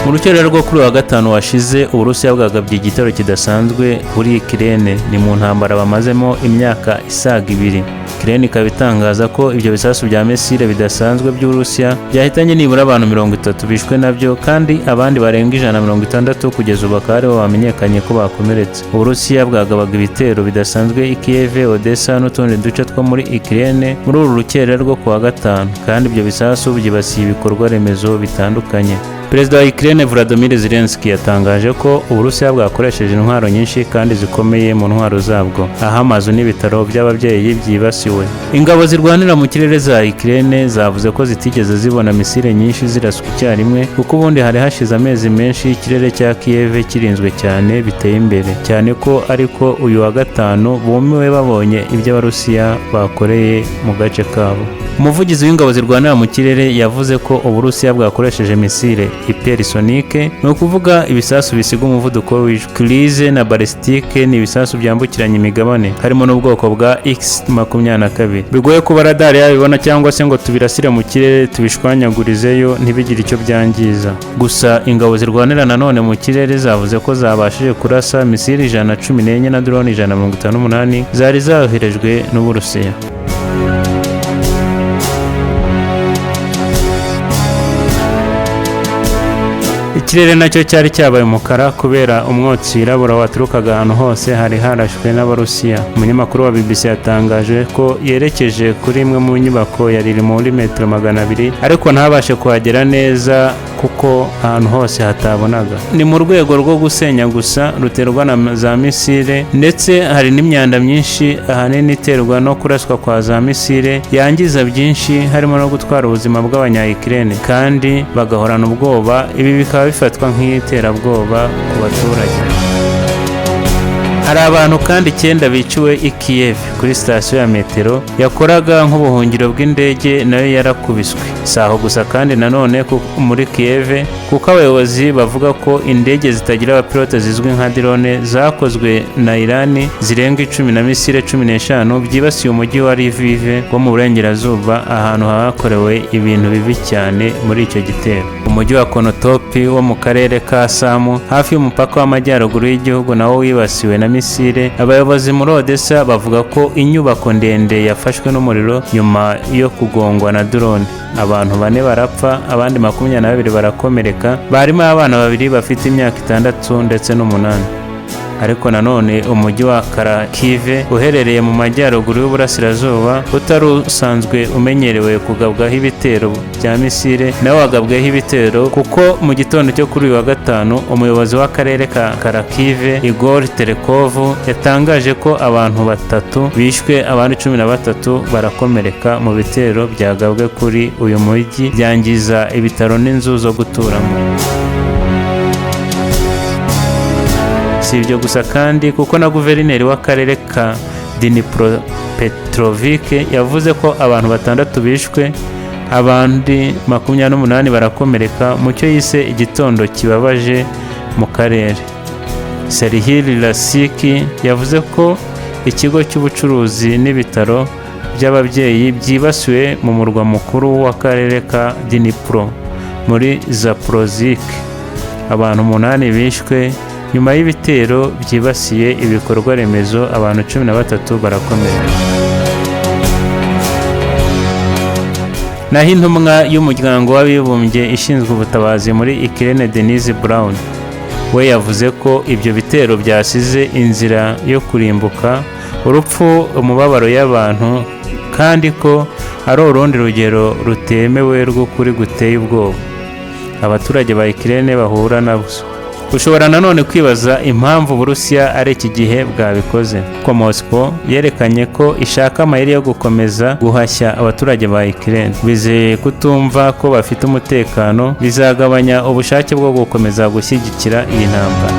Mu rukerera rwo kuri uyu wa gatanu washize, Uburusiya bwagabye igitero kidasanzwe kuri Ukraine. Ni mu ntambara bamazemo imyaka isaga 2. Ukraine ikaba itangaza ko ibyo bisasu bya misile bidasanzwe by'Uburusiya byahitanye nibura abantu 30 bishwe nabyo, kandi abandi barenga 160 kugeza ubu bakaba aribo bamenyekanye ko bakomeretse. Uburusiya bwagabaga ibitero bidasanzwe i Kiev, Odessa n'utundi duce two muri Ukraine muri uru rukerera rwo kuwa gatanu, kandi ibyo bisasu byibasiye ibikorwa remezo bitandukanye. Perezida wa Ukraine Volodymyr Zelensky yatangaje ko Uburusiya bwakoresheje intwaro nyinshi kandi zikomeye mu ntwaro zabwo, aho amazu n'ibitaro by'ababyeyi byibasiwe. Ingabo zirwanira mu kirere za Ukraine zavuze ko zitigeze zibona misile nyinshi ziraswa icyarimwe, kuko ubundi hari hashize amezi menshi ikirere cya Kiev kirinzwe cyane biteye imbere cyane, ko ariko uyu wa gatanu bumiwe babonye ibyo Abarusiya bakoreye mu gace kabo. Umuvugizi w'ingabo zirwanira mu kirere yavuze ko Uburusiya bwakoresheje misile hypersonique, ni ukuvuga ibisasu bisiga umuvuduko w'ijwi, cruise na balistique, ni ibisasu byambukiranya imigabane, harimo n'ubwoko bwa X-22 bigoye kuba radari yabibona cyangwa se ngo tubirasire mu kirere tubishwanyagurizeyo ntibigire icyo byangiza. Gusa ingabo zirwanira nanone mu kirere zavuze ko zabashije kurasa misile 114 na drone 158 zari zoherejwe n'Uburusiya. Ikirere nacyo cyari cyabaye umukara kubera umwotsi wirabura waturukaga ahantu hose hari harashwe n'Abarusiya. Umunyamakuru wa BBC yatangaje ko yerekeje kuri imwe mu nyubako yari iri muri metero 200, ariko ntabashe kuhagera neza kuko ahantu hose hatabonaga. Ni mu rwego rwo gusenya gusa ruterwa na za misile, ndetse hari n'imyanda myinshi ahanini iterwa no kuraswa kwa za misile yangiza byinshi, harimo no gutwara ubuzima bw'abanya-Ukraine, kandi bagahorana ubwoba. Ibi bikaba bifatwa nk'iterabwoba ku baturage. Hari abantu kandi 9 biciwe i Kiev kuri sitasiyo ya metero yakoraga nk'ubuhungiro bw'indege, nayo yarakubiswe. Si aho gusa kandi nanone muri Kiev, kuko abayobozi bavuga ko indege zitagira abapilote zizwi nka drone zakozwe na Irani zirenga 10 na misile 15 byibasiye umujyi wa Lviv wo mu burengerazuba, ahantu hakorewe ibintu bibi cyane muri icyo gitero. Umujyi wa Konotopi wo mu karere ka Samu hafi y'umupaka w'amajyaruguru y'igihugu nawo wibasiwe na misile. Abayobozi muri Odessa bavuga ko inyubako ndende yafashwe n'umuriro nyuma yo kugongwa na drone, abantu 4 barapfa, abandi 22 barakomereka, barimo abana 2 bafite imyaka 6 ndetse n'8. Ariko nanone umujyi wa Kharkiv uherereye mu majyaruguru y'uburasirazuba, utari usanzwe umenyerewe kugabwaho ibitero bya misile, nawe wagabweho ibitero, kuko mu gitondo cyo kuri uyu wa gatanu umuyobozi w'akarere ka Kharkiv Igor Terekov yatangaje ko abantu 3 bishwe, abandi 13 barakomereka mu bitero byagabwe kuri uyu mujyi, byangiza ibitaro n'inzu zo guturamo. Si ibyo gusa kandi, kuko na guverineri w'akarere ka Dnipropetrovsk yavuze ko abantu 6 bishwe, abandi 28 barakomereka mu cyo yise igitondo kibabaje mu karere. Serhiy Lasiki yavuze ko ikigo cy'ubucuruzi n'ibitaro by'ababyeyi byibasiwe mu murwa mukuru w'akarere ka Dnipro muri Zaporozhye. Abantu 8 bishwe nyuma y'ibitero byibasiye ibikorwa remezo, abantu 13 barakomereka. Naho intumwa y'umuryango w'abibumbye ishinzwe ubutabazi muri Ukraine, Denise Brown, we yavuze ko ibyo bitero byasize inzira yo kurimbuka, urupfu, umubabaro y'abantu, kandi ko ari urundi rugero rutemewe rw'ukuri guteye ubwoba abaturage ba Ukraine bahura nabwo. Ushobora nanone kwibaza impamvu Uburusiya ari iki gihe bwabikoze, ko Moscow yerekanye ko ishaka amayeri yo gukomeza guhashya abaturage ba Ukraine. Bizeye kutumva ko bafite umutekano bizagabanya ubushake bwo gukomeza gushyigikira iyi ntambara.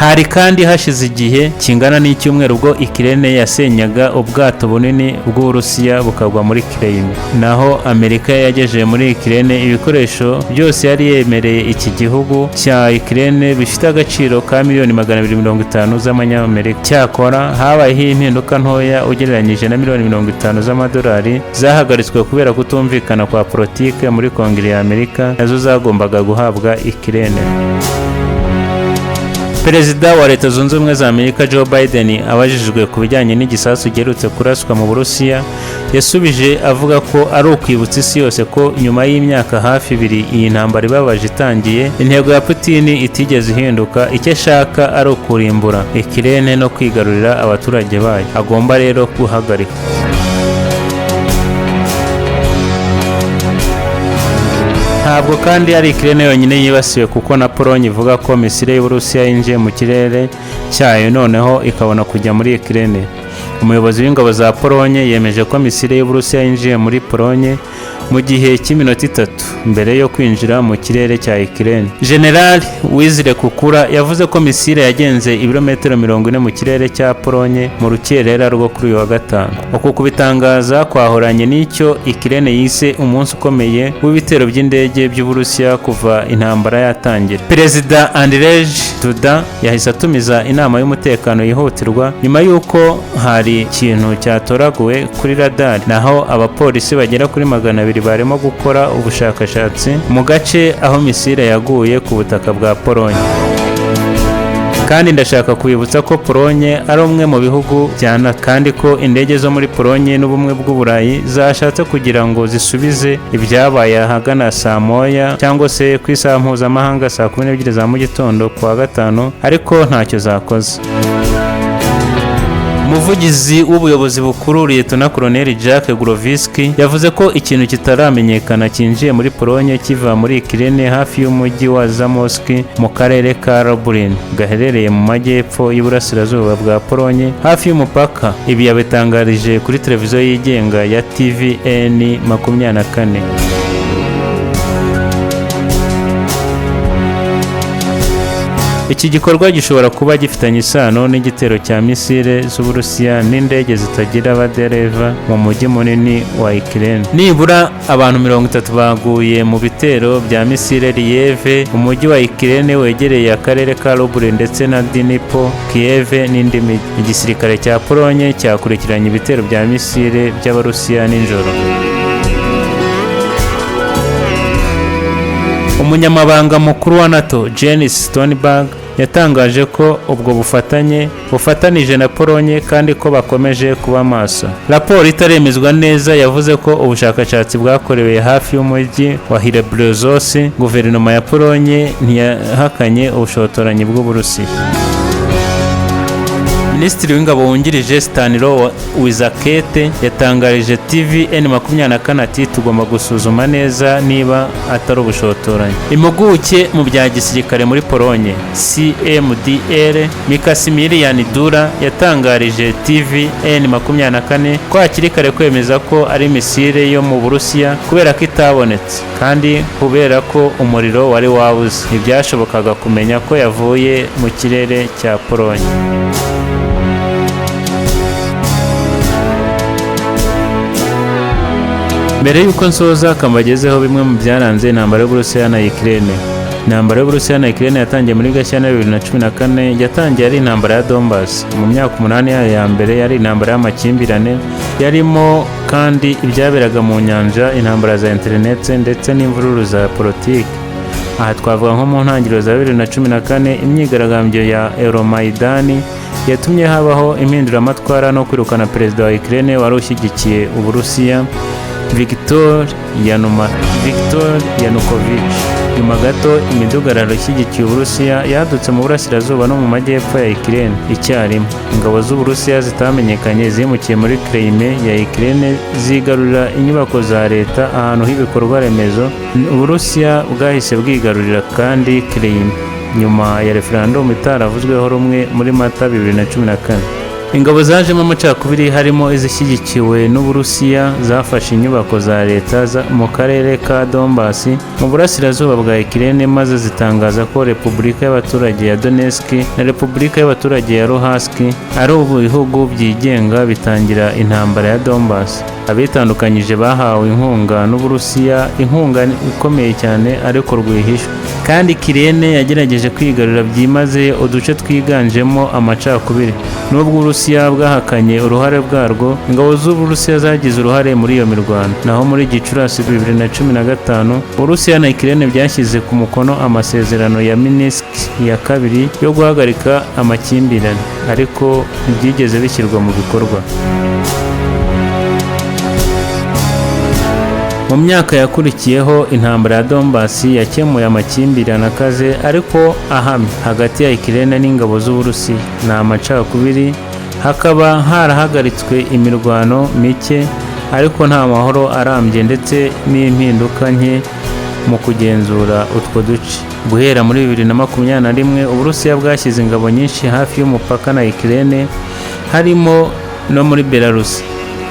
Hari kandi hashize igihe kingana n'icyumweru ubwo Ukraine yasenyaga ubwato bunini bw'Uburusiya bukagwa muri Crimea. Naho Amerika yagejeje muri Ukraine ibikoresho byose yari yemereye iki gihugu cya Ukraine bifite agaciro ka miliyoni 250 z'amanyamerika. Cyakora habayeho impinduka ntoya ugereranyije na miliyoni 50 z'amadolari zahagaritswe kubera kutumvikana kwa politike muri Kongere ya Amerika, nazo zagombaga guhabwa Ukraine. Perezida wa Leta Zunze Ubumwe za Amerika Joe Biden, abajijwe ku bijyanye n'igisasu giherutse kuraswa mu Burusiya, yasubije avuga ko ari ukwibutsa isi yose ko nyuma y'imyaka hafi 2 iyi ntambara ibabaje itangiye, intego ya Putin itigeze ihinduka. Icyo ashaka ari ukurimbura Ukraine no kwigarurira abaturage bayo, agomba rero guhagarika. Ntabwo kandi ari Ukraine yonyine yibasiwe, kuko na Pologne ivuga ko misile y'Uburusiya yinjiye mu kirere cyayo noneho ikabona kujya muri Ukraine. Umuyobozi w'ingabo za Pologne yemeje ko misile y'Uburusiya yinjiye muri Pologne mu gihe cy'iminota 3 mbere yo kwinjira mu kirere cya Ukraine. General Wizire Kukura yavuze ko misile yagenze ibirometero 40 mu kirere cya Pologne mu rukerera rwo kuri uyu wa gatanu. Uku kubitangaza kwahoranye n'icyo Ukraine yise umunsi ukomeye w'ibitero by'indege by'Uburusiya kuva intambara yatangira. Perezida Andrzej Duda yahise atumiza inama y'umutekano yihutirwa nyuma y'uko hari ikintu cyatoraguwe kuri radari, naho abapolisi bagera kuri 200 barimo gukora ubushakashatsi mu gace aho misile yaguye ku butaka bwa Pologne. Kandi ndashaka kubibutsa ko Pologne ari umwe mu bihugu bya NATO, kandi ko indege zo muri Pologne n'ubumwe bw'Uburayi zashatse kugira ngo zisubize ibyabaye ahagana saa 1 cyangwa se ku isaha mpuzamahanga saa 12 za mu gitondo ku wa gatanu, ariko ntacyo zakoze. Umuvugizi w'ubuyobozi bukuru Liyetona Koloneli Jack Groviski yavuze ko ikintu kitaramenyekana cyinjiye muri Pologne kiva muri Ukraine hafi y'umujyi wa Zamość mu karere ka Lublin gaherereye mu majyepfo y'uburasirazuba bwa Pologne hafi y'umupaka. Ibi yabitangarije kuri televiziyo yigenga ya TVN 24. Iki gikorwa gishobora kuba gifitanye isano n'igitero cya misile z'Uburusiya n'indege zitagira abadereva mu mujyi munini wa Ukraine. Nibura abantu 30 baguye mu bitero bya misile Lviv, umujyi wa Ukraine wegereye akarere ka Lublin ndetse na Dnipro, Kiev n'indi mijyi. Igisirikare cya Pologne cyakurikiranye ibitero bya misile by'Abarusiya nijoro. Umunyamabanga mukuru wa NATO Jens Stoltenberg yatangaje ko ubwo bufatanye bufatanije na Pologne kandi ko bakomeje kuba maso. Raporo itaremezwa neza yavuze ko ubushakashatsi bwakorewe hafi y'umujyi wa Hirebrozos. Guverinoma ya Pologne ntiyahakanye ubushotoranyi bw'Uburusiya. Minisitiri w'ingabo wungirije Stanilo Wizakete yatangarije TVN 24 ati tugomba gusuzuma neza niba atari ubushotoranyi. Impuguke mu bya gisirikare muri Pologne CMDR Mikasimilian Dura yatangarije TVN 24 ko hakiri kare kwemeza ko ari misile yo mu Burusiya kubera ko itabonetse, kandi kubera ko umuriro wari wabuze ntibyashobokaga kumenya ko yavuye mu kirere cya Pologne. Mbere y'uko nsoza, kambagezeho bimwe mu byaranze intambara y'Uburusiya na Ukraine. Intambara y'Uburusiya na Ukraine yatangiye muri Gashyantare 2014, yatangiye ari intambara ya Donbass. Mu myaka 8 yayo ya mbere yari intambara y'amakimbirane, yarimo kandi ibyaberaga mu nyanja, intambara za interineti ndetse n'imvururu za politiki. Aha twavuga nko mu ntangiriro za 2014 imyigaragambyo ya Euromaidani yatumye habaho impinduramatwara no kwirukana perezida wa Ukraine wari ushyigikiye Uburusiya Viktor Yanukovych. Nyuma gato imidugararo ishyigikiye Uburusiya yadutse mu burasirazuba no mu majyepfo ya Ukraine icyarimwe. Ingabo z'Uburusiya zitamenyekanye zimukiye muri Crimea ya Ukraine zigarurira inyubako za leta, ahantu h'ibikorwa remezo. Uburusiya bwahise bwigarurira kandi Crimea nyuma ya referendum itaravuzweho rumwe muri Mata 2014. Ingabo zajemo amacakubiri, harimo izishyigikiwe n'Uburusiya, zafashe inyubako za leta mu karere ka Donbass mu burasirazuba bwa Ukraine, maze zitangaza ko Repubulika y'Abaturage ya Donetsk na Repubulika y'Abaturage ya Luhansk ari ibihugu byigenga, bitangira intambara ya Donbass. Abitandukanyije bahawe inkunga n'Uburusiya, inkunga ikomeye cyane ariko rwihishwa, kandi Ukraine yagerageje kwigarurira byimazeyo uduce twiganjemo amacakubiri. Nubwo Uburusiya bwahakanye uruhare bwarwo, ingabo z'Uburusiya zagize uruhare muri iyo mirwano. Naho muri Gicurasi 2015, Uburusiya na Ukraine byashyize ku mukono amasezerano ya Minsk ya kabiri yo guhagarika amakimbirane, ariko ntibyigeze bishyirwa mu bikorwa. Mu myaka yakurikiyeho, intambara ya Donbass yakemuye amakimbirane akaze ariko ahamye hagati ya Ukraine n'ingabo z'Uburusiya ni amacakubiri, hakaba harahagaritswe imirwano mike, ariko nta mahoro arambye ndetse n'impinduka nke mu kugenzura utwo duce. Guhera muri 2021, Uburusiya bwashyize ingabo nyinshi hafi y'umupaka na Ukraine, harimo no muri Belarus.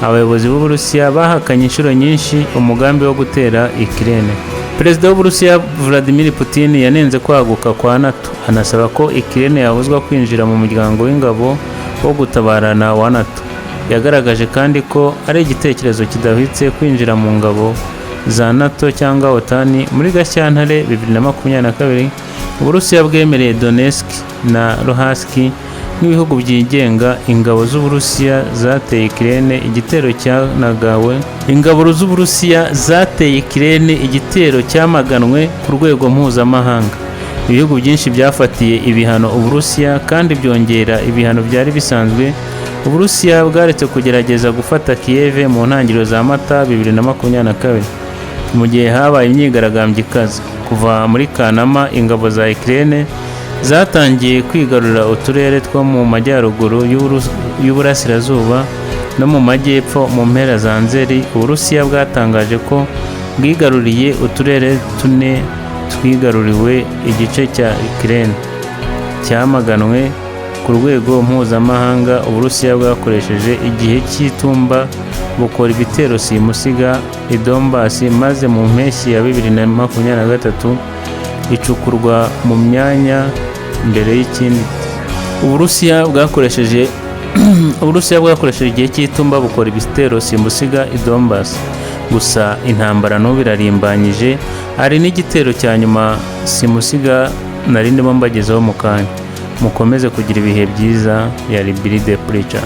Abayobozi b'Uburusiya bahakanye inshuro nyinshi umugambi wo gutera Ukraine. Perezida w'Uburusiya Vladimir Putin yanenze kwaguka kwa NATO, anasaba ko Ukraine yabuzwa kwinjira mu muryango w'ingabo wo gutabarana wa NATO. Yagaragaje kandi ko ari igitekerezo kidahwitse kwinjira mu ngabo za NATO cyangwa OTAN. Muri Gashyantare 2022, Uburusiya bwemereye Donetsk na Luhansk nk'ibihugu byigenga. Ingabo z'Uburusiya zateye Ukraine igitero cyanagawe Ingabo z'Uburusiya zateye Ukraine igitero cyamaganwe ku rwego mpuzamahanga. Ibihugu byinshi byafatiye ibihano Uburusiya kandi byongera ibihano byari bisanzwe. Uburusiya bwaretse kugerageza gufata Kiev mu ntangiriro za Mata 2022, mu gihe habaye imyigaragambyo ikaze. Kuva muri Kanama, ingabo za Ukraine zatangiye kwigarurira uturere two mu majyaruguru y'uburasirazuba no mu majyepfo. Mu mpera za Nzeri, Uburusiya bwatangaje ko bwigaruriye uturere tune twigaruriwe, igice cya Ukraine cyamaganwe ku rwego mpuzamahanga. Uburusiya bwakoresheje igihe cy'itumba bukora ibitero simusiga i Donbass, maze mu mpeshyi ya 2023 icukurwa mu myanya mbere y'ikindi. Uburusiya bwakoresheje igihe cy'itumba bukora ibitero simusiga i Donbass. Gusa intambara n'ubu irarimbanyije, hari n'igitero cya nyuma simusiga nari ndimo mbagezaho mu kanya. Mukomeze kugira ibihe byiza. Yari Billy the Preacher.